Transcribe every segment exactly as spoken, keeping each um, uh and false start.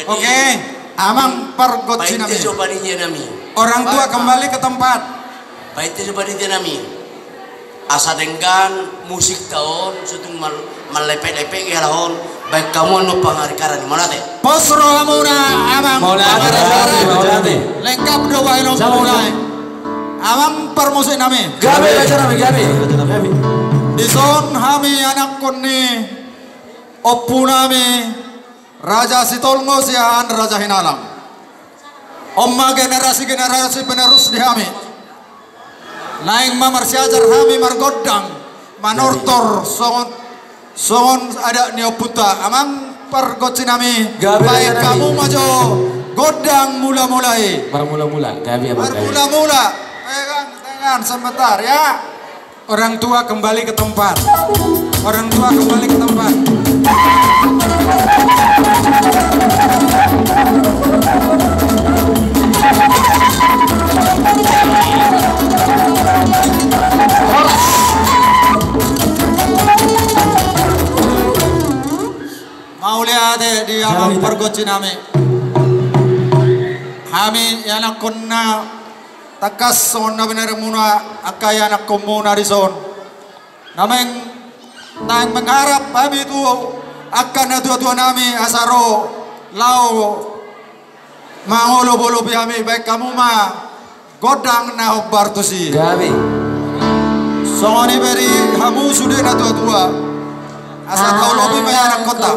Oke, amang pargonsi nami. Painte jo panitia nami. Orang tua kembali ke tempat. Painte jo panitia nami. Asa denggan musikta on, so tung mal-, mallepek-lepek i halak on, baen hamu numpang ari karan, mauliate. Pos rohamuna, amang. Mauliate, mauliate, mauliate. Lengkap do baenon mulai. Amang parmusik nami. Gabe, raja nami, gabe. Dison hami anakkon ni ompu nami, Raja Sitolngo sian Raja Hinalang. On ma generasi-generasi penerus di hami. Naeng ma marsiajar hami margondang, manortor songon, songon adat ni ompunta. Amang pargonsi nami, gabe, baen hamu ma jo gondang mula-mula i. Marmula-mula, gabe, amang, gabe. Marmula-mula. Pegang tangan sebentar, ya. Orang tua kembali ke tempat. Orang tua kembali ke tempat. Mauliate di amang pargonsi nami. Hami ianakkonna tangkas songon na binahenmuna angka ianakkonmuna dison. Naeng, naeng mengharap hami tu angka natua-tua nami asa ro laho mangolop-olopi hami, baen hamu ma gondang na hombar tusi. Gabe. Songon i pe di hamu sude natua-tua. Asa taolopi ma ianakkonta.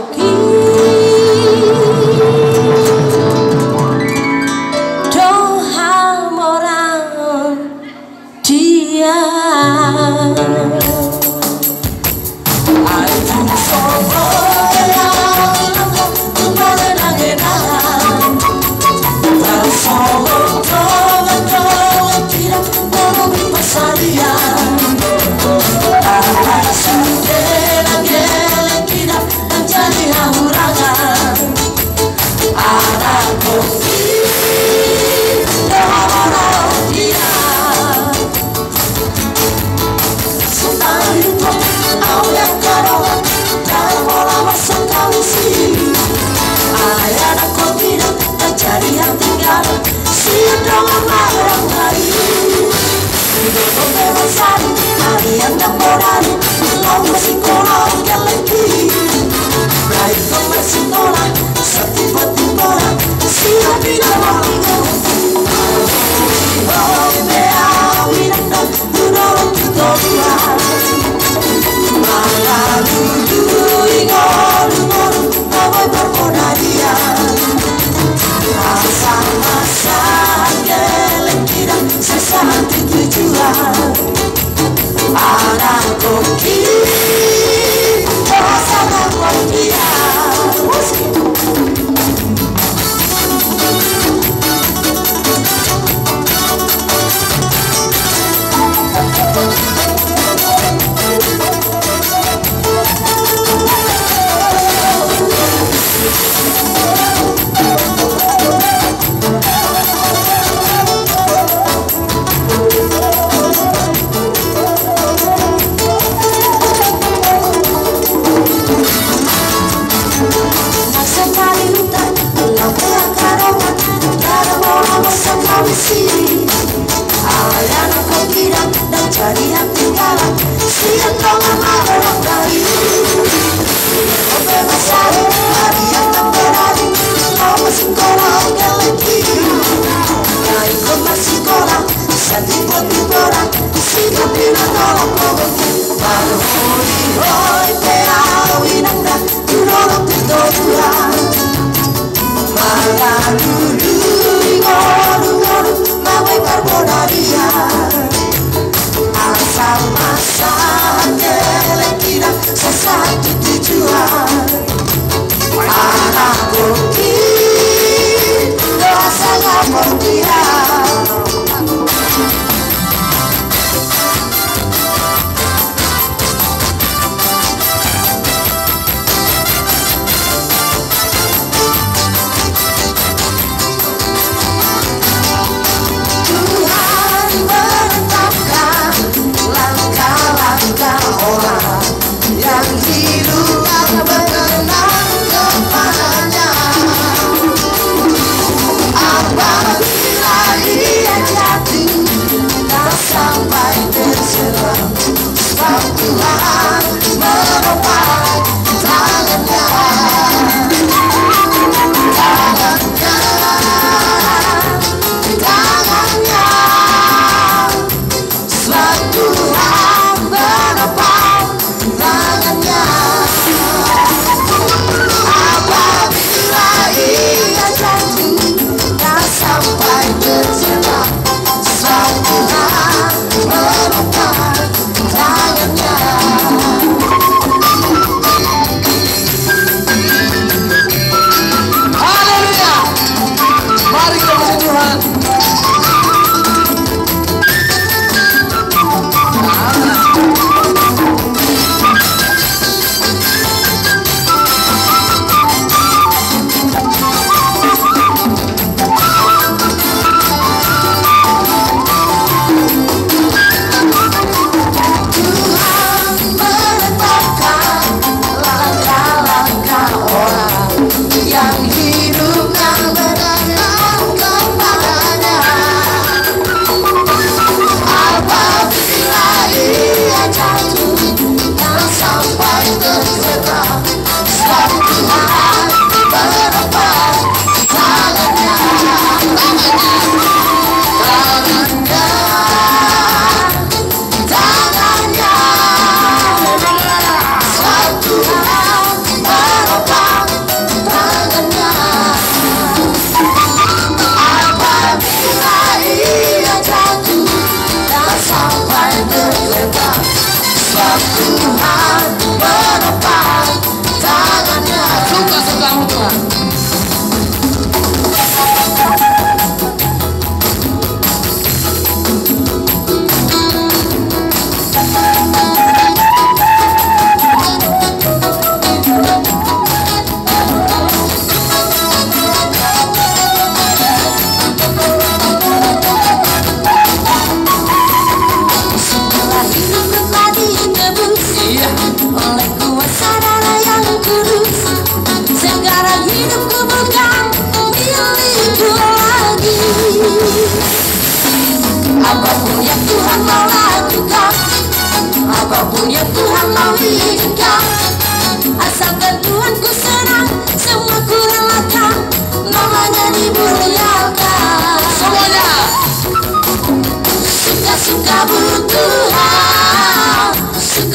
Do hamoraon dia.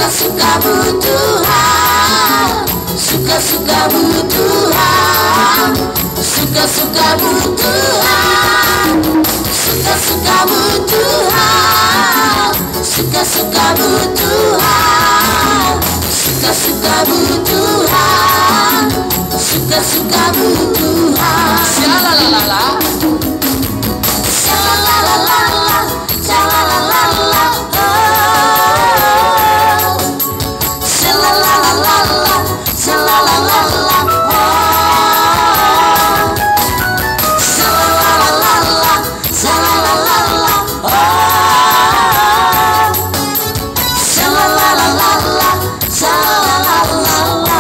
Suka-sukamu Tuhan, suka-sukamu Tuhan, suka-sukamu Tuhan, suka-sukamu Tuhan, suka-sukamu Tuhan, suka-sukamu Tuhan, suka-sukamu Tuhan. Shalalalalala. Shalalalalala. Shalalalalala, oh. Shalalalalala, shalalalalala, oh. Shalalalalala, shalalalalala, oh. Shalalalalala, shalalalalala.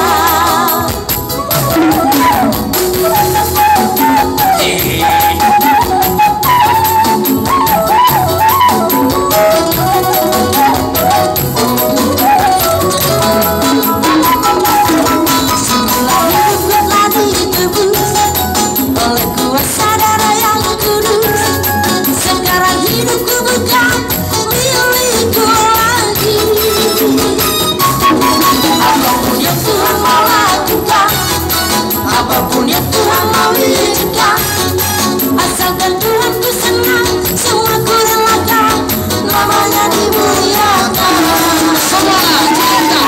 Oleh kuasa Darah Yang Kudus, sekarang hidupku bukan milikku lagi. Apapun yang Tuhan mau lakukan, apapun yang Tuhan mau izinkan, asalkan Tuhanku senang, semua kurang laka, nama-Nya dimuliakan. Semua kita.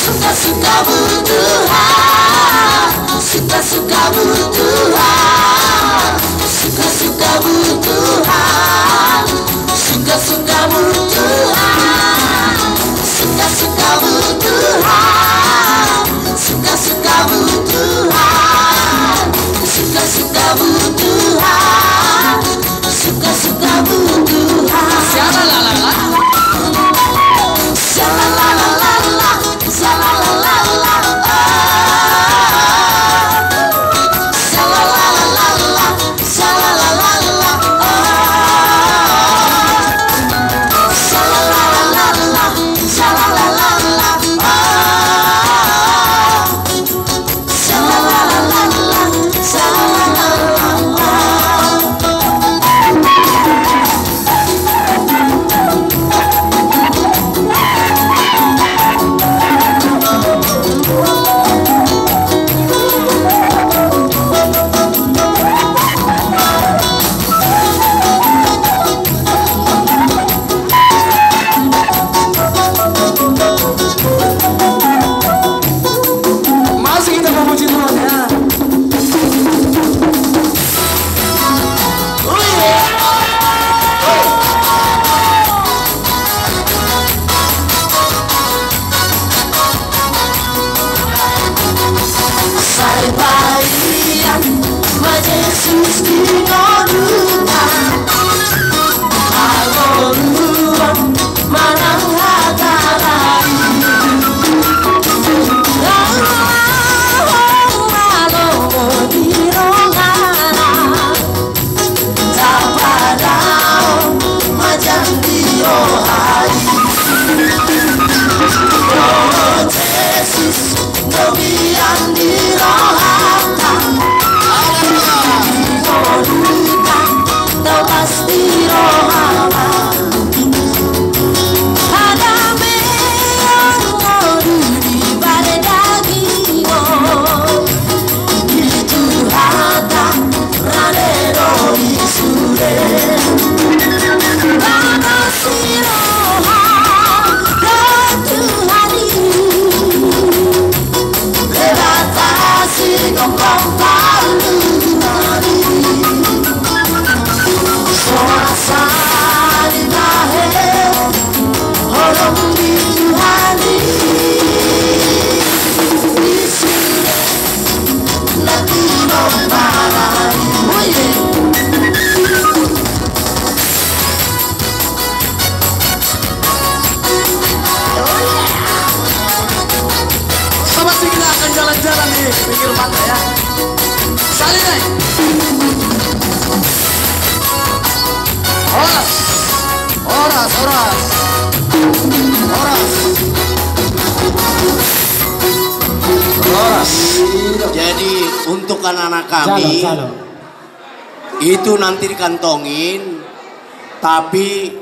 Suka-sukamu Tuhan, suka-sukamu Tuhan, suka-sukamu Tuhan, suka-sukamu Tuhan, suka-sukamu Tuhan, suka-sukamu Tuhan, suka-sukamu Tuhan, suka-sukamu Tuhan. Shalalalalala. Shalalalalala. Shalalalalala, oh. Shalalalalala, shalalalalala, oh. Shalalalalala, shalalalalala, oh. Shalalalalala, shalalalalala, oh. Masih kita memuji Tuhan, ya. Sai paihon ma Jesus di ngolunta, hangoluan manang hata rari. Laho malomo di rongana, tapadao ma jam di roha i. O Jesus, do mian di rohanta. Di ngolunta, tau las di rohama. Hadameon ngolu di bere daging on, di Tuhanta rade do i sude. Bagas ni roha do Tuhan i. Debata sigomgom palu-alu. So asa dibahen holong ni Tuhan i. Di sude na tinombara i. Oye. Sobat, kita akan jalan-jalan di pinggir pantai, ya. Saling, eh. Horas. Horas, horas. Horas. Horas. Jadi, untuk anak-anak kami, itu nanti dikantongin, tapi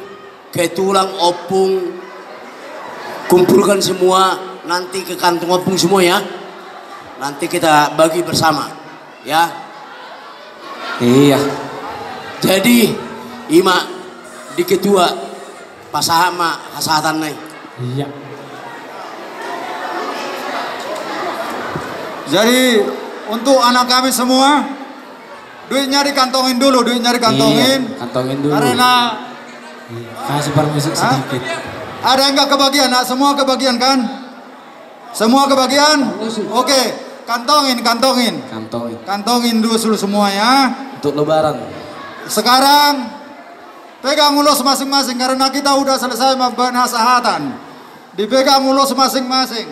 ke tulang ompung Kumpulkan semua nanti ke kantong ompung semua ya. Nanti kita bagi bersama ya. Iya. Jadi ima di ketua pasahat ma hasahatan nai. Iya. Jadi untuk anak kami semua, duitnya dikantongin dulu, duitnya dikantongin. Iya, kantongin dulu. Karena iya, kasih permisi sedikit. Ada yang nggak kebagian, nak? Semua kebagian kan? Semua kebagian? Oke, kantongin, kantongin. Kantongin. Kantongin dulu semua ya. Untuk lebaran. Sekarang pegang ulos masing-masing karena kita udah selesai membuat hasahatan. Dipegang ulos masing-masing.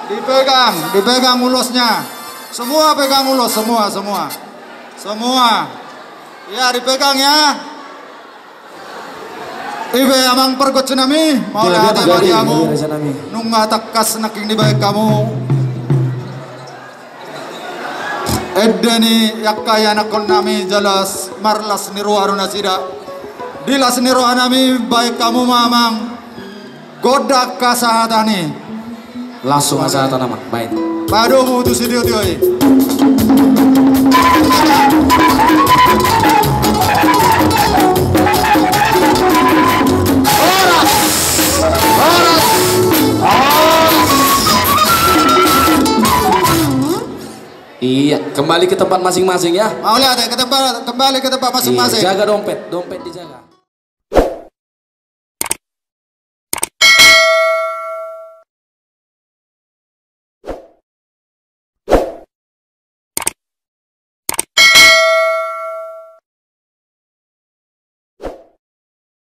Dipegang, dipegang ulosnya. Semua pegang ulos, semua, semua. Semua. Ya, dipegang ya. Ibe amang pargonsi nami, mauliate ma di hamu. Nunga tangkas nangkin dibahen hamu ende ni angka ianakhon nami, jala marlas ni roha do nasida. Di las ni roha nami bahen hamu ma amang gondang hasahatan i. Langsung hasahatan amang, baen. Padomu tu sitio-tio i. Horas! Horas! Horas! Iya, kembali ke tempat masing-masing ya. Mauliate, ke tempat, kembali ke tempat masing-masing. Iya, jaga dompet, dompet dijaga.